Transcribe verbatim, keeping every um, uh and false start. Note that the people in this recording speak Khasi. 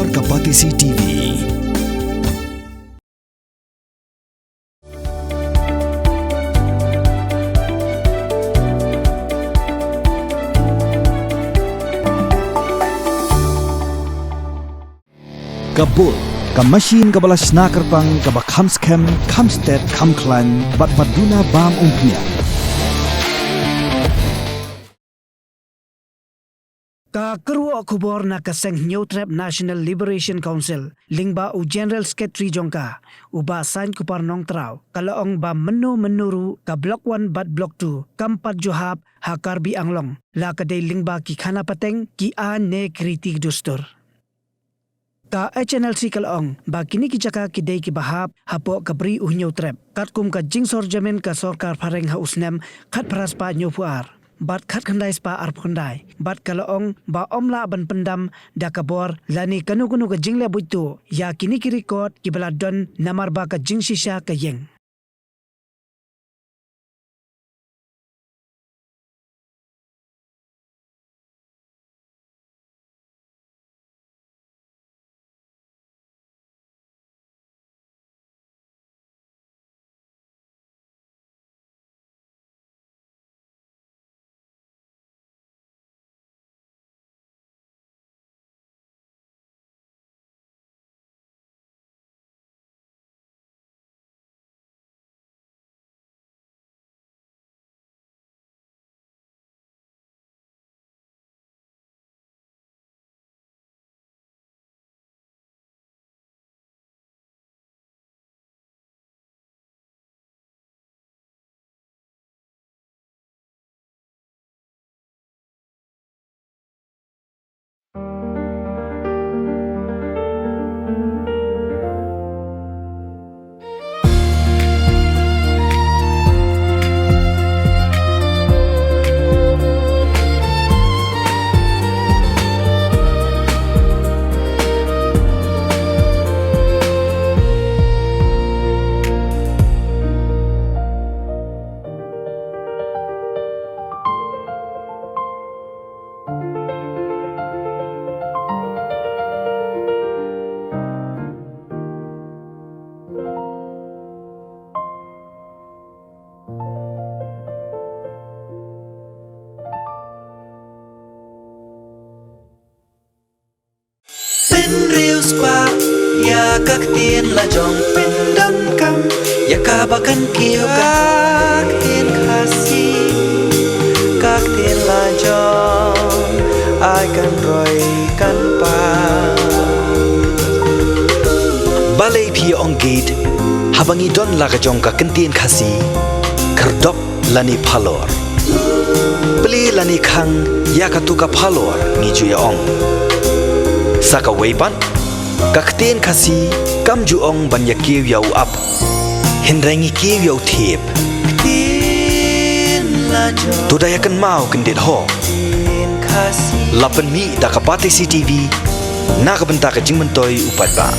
Ka Batesi T V. Ka Bull, ka machine kaba la shna kyrpang, kaba kham skhem, kham stet, kham khlaiñ, bad ba duna bam umphniang. Ka kyrwoh khubor na ka seng Hynñiewtrep National Liberation Council, lyngba u General Secretary jong ka, u Bah Saiñkupar Nongtraw, ka la ong ba mynno mynno ruh ka Block One bad Block Two kam pat ju hap ha Karbi Anglong, la ka dei lyngba ki khana pateng, ki aiñ ne ki riti ki dustur. Ka H N L C ka la ong ba kine ki jaka ki dei kiba hap hapoh ka bri u Hynñiewtrep, katkum ka jingsor jamin ka sorkar phareng ha u snem khatphra spah hynñiewphew ar bad khatkhyndai spah arphew khyndai, bad ka la ong ba ym lah ban pyndam da ka bor lane kano kano ka jingleh buit tuh ïa kine ki record kiba la don, namar ba ka jingshisha ka ïeng. Pynriewspah ïa ka ktien la jong, pyndonkam ïa kaba kan kiew ka ktien Khasi, ka ktien la jong, ai kan roi kan pang. Balei phi ong gate haba ngi don la ka jong ka kyntien Khasi? Khyrdop lane phalor, plie lane khang ïa katu ka phalor, ngi ju ïa ong. Sa kawei pat, ka ktien Khasi kam ju ong ban ïa kiew ïa u ap, hynrei ngi kiew ïa u thiep. To da ïa kynmaw kyndit ho. La pynmih da ka Batesi T V na ka bynta ka jingmyntoi u paidbah.